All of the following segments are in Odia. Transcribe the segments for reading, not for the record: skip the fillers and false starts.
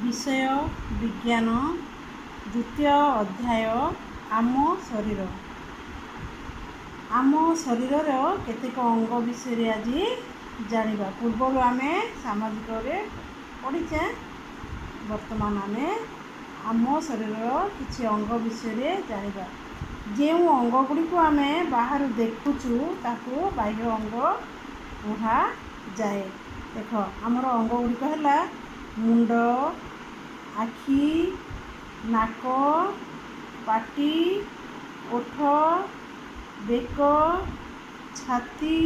ବିଷୟ ବିଜ୍ଞାନ, ଦ୍ୱିତୀୟ ଅଧ୍ୟାୟ, ଆମ ଶରୀର। ଆମ ଶରୀରର କେତେକ ଅଙ୍ଗ ବିଷୟରେ ଆଜି ଜାଣିବା। ପୂର୍ବରୁ ଆମେ ସାମାଜିକରେ ପଢ଼ିଛେ। ବର୍ତ୍ତମାନ ଆମେ ଆମ ଶରୀରର କିଛି ଅଙ୍ଗ ବିଷୟରେ ଜାଣିବା। ଯେଉଁ ଅଙ୍ଗ ଗୁଡ଼ିକୁ ଆମେ ବାହାରୁ ଦେଖୁଛୁ, ତାକୁ ବାହ୍ୟ ଅଙ୍ଗ କୁହାଯାଏ। ଦେଖ, ଆମର ଅଙ୍ଗ ଗୁଡ଼ିକ ହେଲା ମୁଣ୍ଡ, ଆଖି, ନାକ, ପାଟି, ଓଠ, ବେକ, ଛାତି,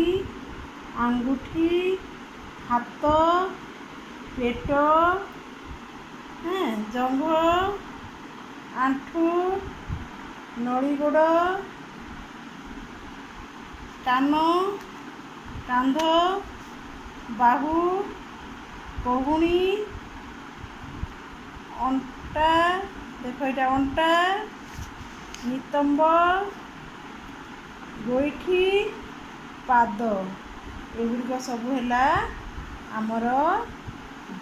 ଆଙ୍ଗୁଠି, ହାତ, ପେଟ, ଜଙ୍ଘ, ଆଣ୍ଠୁ, ନଳିଗୋଡ଼, କାନ, କାନ୍ଧ, ବାହୁ, କହୁଣୀ, ଅଣ୍ଟା। ଦେଖ, ଏଇଟା ଅଣ୍ଟା, ନିତମ୍ବ, ଗୋଇଠି, ପାଦ। ଏଗୁଡ଼ିକ ସବୁ ହେଲା ଆମର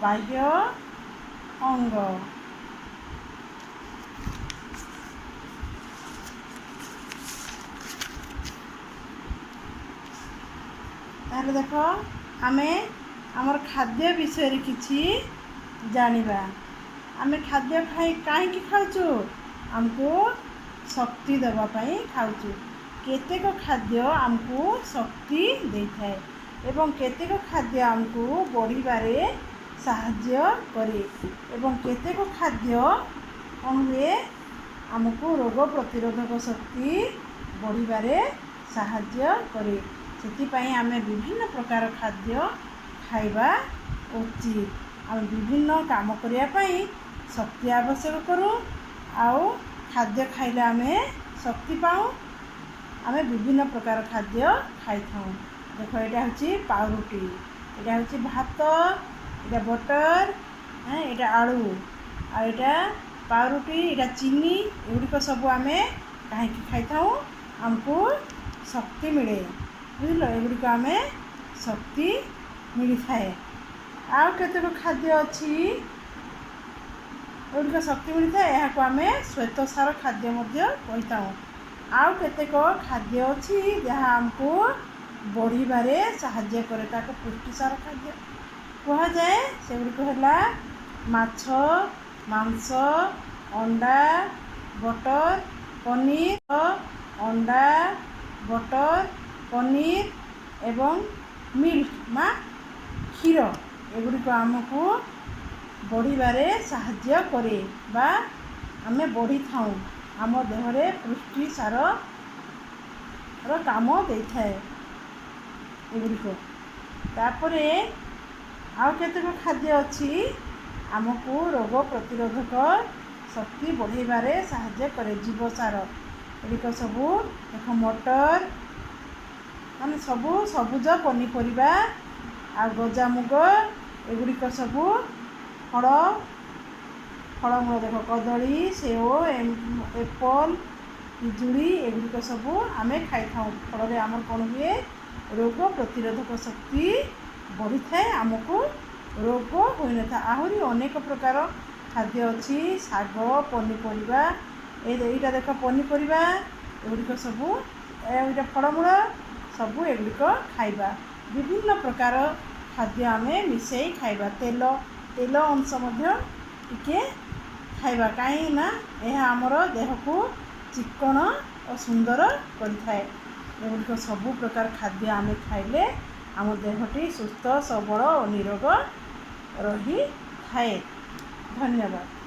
ବାହ୍ୟ ଅଙ୍ଗ। ତାହେଲେ ଦେଖ, ଆମେ ଆମର ଖାଦ୍ୟ ବିଷୟରେ କିଛି ଜାଣିବା। ଆମେ ଖାଦ୍ୟ ଖାଇ କାହିଁକି ଖାଉଛୁ? ଆମକୁ ଶକ୍ତି ଦେବା ପାଇଁ ଖାଉଛୁ। କେତେକ ଖାଦ୍ୟ ଆମକୁ ଶକ୍ତି ଦେଇଥାଏ ଏବଂ କେତେକ ଖାଦ୍ୟ ଆମକୁ ବଢ଼ିବାରେ ସାହାଯ୍ୟ କରେ ଏବଂ କେତେକ ଖାଦ୍ୟ କ'ଣ ହୁଏ, ଆମକୁ ରୋଗ ପ୍ରତିରୋଧକ ଶକ୍ତି ବଢ଼ିବାରେ ସାହାଯ୍ୟ କରେ। ସେଥିପାଇଁ ଆମେ ବିଭିନ୍ନ ପ୍ରକାର ଖାଦ୍ୟ ଖାଇବା ଉଚିତ। ଆମେ ବିଭିନ୍ନ କାମ କରିବା ପାଇଁ ଶକ୍ତି ଆବଶ୍ୟକ କରୁ, ଆଉ ଖାଦ୍ୟ ଖାଇଲେ ଆମେ ଶକ୍ତି ପାଉ। ଆମେ ବିଭିନ୍ନ ପ୍ରକାର ଖାଦ୍ୟ ଖାଇଥାଉ। ଦେଖ, ଏଇଟା ହେଉଛି ପାଉରୁଟି, ଏଇଟା ହେଉଛି ଭାତ, ଏଇଟା ବଟର୍, ଏଇଟା ଆଳୁ, ଆଉ ଏଇଟା ପାଉରୁଟି, ଏଇଟା ଚିନି। ଏଗୁଡ଼ିକ ସବୁ ଆମେ କାହିଁକି ଖାଇଥାଉ? ଆମକୁ ଶକ୍ତି ମିଳେ, ବୁଝିଲ? ଏଗୁଡ଼ିକ ଆମେ ଶକ୍ତି ମିଳିଥାଏ। ଆଉ କେତେକ ଖାଦ୍ୟ ଅଛି, ଏଗୁଡ଼ିକ ଶକ୍ତି ମିଳିଥାଏ। ଏହାକୁ ଆମେ ଶ୍ୱେତସାର ଖାଦ୍ୟ ମଧ୍ୟ କହିଥାଉ। ଆଉ କେତେକ ଖାଦ୍ୟ ଅଛି ଯାହା ଆମକୁ ବଢ଼ିବାରେ ସାହାଯ୍ୟ କରେ, ତାକୁ ପୁଷ୍ଟିସାର ଖାଦ୍ୟ କୁହାଯାଏ। ସେଗୁଡ଼ିକ ହେଲା ମାଛ, ମାଂସ, ଅଣ୍ଡା, ବଟର୍, ପନିର, ଅଣ୍ଡା, ବଟର୍, ପନିର ଏବଂ ମିଲ୍କ ବା କ୍ଷୀର। ଏଗୁଡ଼ିକ ଆମକୁ ବଢ଼ିବାରେ ସାହାଯ୍ୟ କରେ ବା ଆମେ ବଢ଼ିଥାଉ। ଆମ ଦେହରେ ପୁଷ୍ଟି ସାରର କାମ ଦେଇଥାଏ ଏଗୁଡ଼ିକ। ତାପରେ ଆଉ କେତେକ ଖାଦ୍ୟ ଅଛି, ଆମକୁ ରୋଗ ପ୍ରତିରୋଧକ ଶକ୍ତି ବଢ଼େଇବାରେ ସାହାଯ୍ୟ କରେ, ଜୀବସାର। ଏଗୁଡ଼ିକ ସବୁ ଦେଖ, ମଟର, ମାନେ ସବୁ ସବୁଜ ପନିପରିବା ଆଉ ଗଜାମୁଗ, ଏଗୁଡ଼ିକ ସବୁ ଫଳ, ଫଳମୂଳ। ଦେଖ, କଦଳୀ, ସେଓ, ଏପଲ୍, ପିଜୁଳି, ଏଗୁଡ଼ିକ ସବୁ ଆମେ ଖାଇଥାଉ। ଫଳରେ ଆମର କ'ଣ ହୁଏ? ରୋଗ ପ୍ରତିରୋଧକ ଶକ୍ତି ବଢ଼ିଥାଏ, ଆମକୁ ରୋଗ ହୋଇନଥାଏ। ଆହୁରି ଅନେକ ପ୍ରକାର ଖାଦ୍ୟ ଅଛି, ଶାଗ, ପନିପରିବା। ଏଇଟା ଦେଖ ପନିପରିବା, ଏଗୁଡ଼ିକ ସବୁ, ଏଇଟା ଫଳମୂଳ, ସବୁ ଏଗୁଡ଼ିକ ଖାଇବା। ବିଭିନ୍ନ ପ୍ରକାର ଖାଦ୍ୟ ଆମେ ମିଶାଇ ଖାଇବା। ତେଲ ଅଂଶ ମଧ୍ୟ ଟିକେ ଖାଇବା, କାହିଁକି ନା ଏହା ଆମର ଦେହକୁ ଚିକ୍କଣ ଓ ସୁନ୍ଦର କରିଥାଏ। ଏଗୁଡ଼ିକ ସବୁ ପ୍ରକାର ଖାଦ୍ୟ ଆମେ ଖାଇଲେ ଆମ ଦେହଟି ସୁସ୍ଥ, ସବଳ ଓ ନିରୋଗ ରହିଥାଏ। ଧନ୍ୟବାଦ।